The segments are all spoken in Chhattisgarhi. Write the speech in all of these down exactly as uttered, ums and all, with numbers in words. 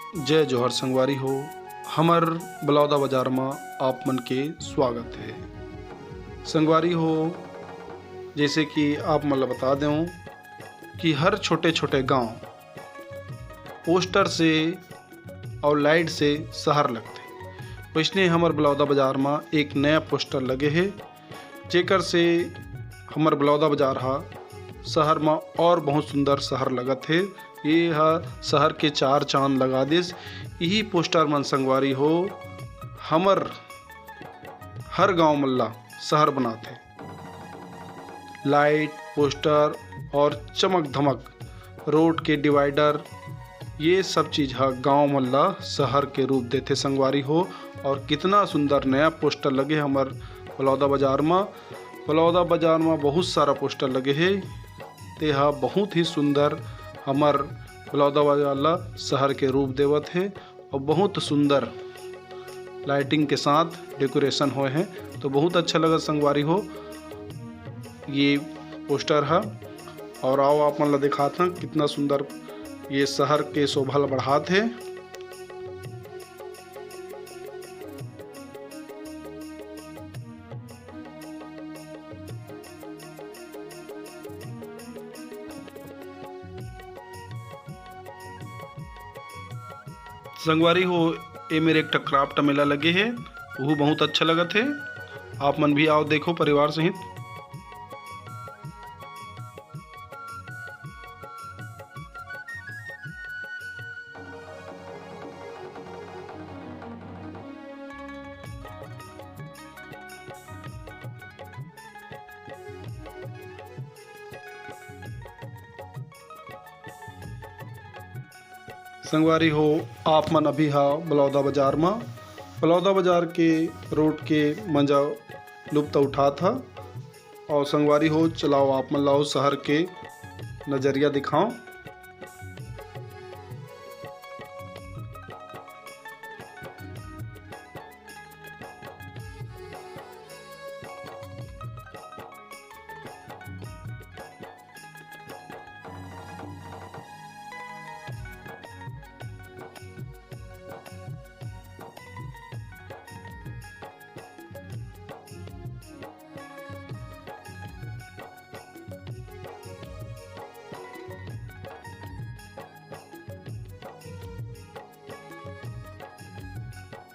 जय जोहार संगवारी हो, हमर बलौदा बाजार म आप मन के स्वागत हे। संगवारी हो, जैसे कि आप मन ल बता देवं कि हर छोटे-छोटे गांव पोस्टर से और लाइट से शहर लगथे, वैसने हमर बलौदा बाजार म एक नया पोस्टर लगे हे, जेकर से हमर बलौदा बाजार ह शहर म और बहुत सुंदर शहर लगत हे। ये ह शहर के चार चांद लगा दिस। यही पोस्टर मन संगवारी हो, हमर हर गांव मन ला शहर बनाथे। लाइट, पोस्टर और चमक धमक, रोड के डिवाइडर, ये सब चीज ह गांव मन ला शहर के रूप देथे संगवारी हो। और कितना सुंदर नया पोस्टर लगे हमर बलौदा बाजार म। बलौदा बाजार म बहुत सारा पोस्टर लगे हे, ते ह बहुत ही सुंदर हमर बलौदा बाजार ला शहर के रूप देवत हे। और बहुत सुंदर लाइटिंग के साथ डेकोरेशन होए हे, तो बहुत अच्छा लगत संगवारी हो ये पोस्टर ह। और आओ आप मन ला दिखात हन कितना सुंदर ये शहर के शोभा ला बढ़ात हे। संगवारी हो, ए मेर एक ठा क्राफ्ट मेला लगे हे, वहू बहुत अच्छा लगत हे। आप मन भी आओ देखो परिवार सहित। संगवारी हो, आप मन अभी हा बलौदा बाजार म, बलौदा बाजार के रोड के मजा लुप्त उठात हा। और संगवारी हो, चलाओ आप मन लाओ शहर के नजरिया दिखाओ।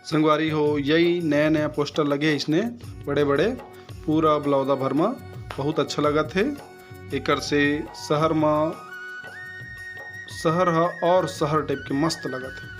संगवारी हो, यही नया नया पोस्टर लगे हे इसने बड़े बड़े, पूरा बलौदा भर म बहुत अच्छा लगत हे। एकर से शहर म, शहर ह और शहर टाइप के मस्त लगत हे।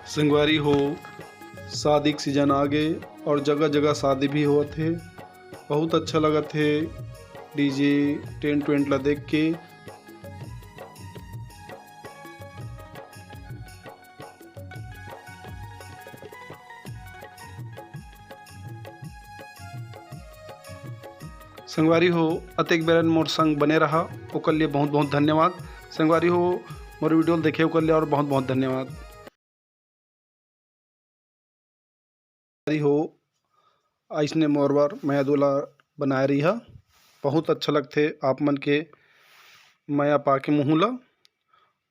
संगवारी हो, शादी के सीजन आ गे और जगह जगह शादी भी होत हे। बहुत अच्छा लगत हे डीजे टेंट वेंट ला देख के। संगवारी हो, अतेक बेरन मोर संग बने रहा, ओकर लिए बहुत बहुत धन्यवाद। संगवारी हो, मोर वीडियो ल देखे ओकर लिए और बहुत बहुत धन्यवाद। संगवारी हो, अइसने मोर बर मया दुलार बनाए रही हा। बहुत अच्छा लगथे आप मन के मया पाके मुँह ला।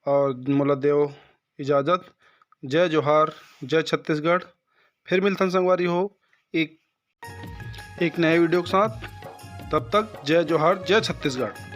और मोला देव इजाजत। जय जोहार, जय छत्तीसगढ़। फिर मिलथन संगवारी हो एक, एक नए वीडियो के साथ। तब तक जय जोहार, जय छत्तीसगढ़।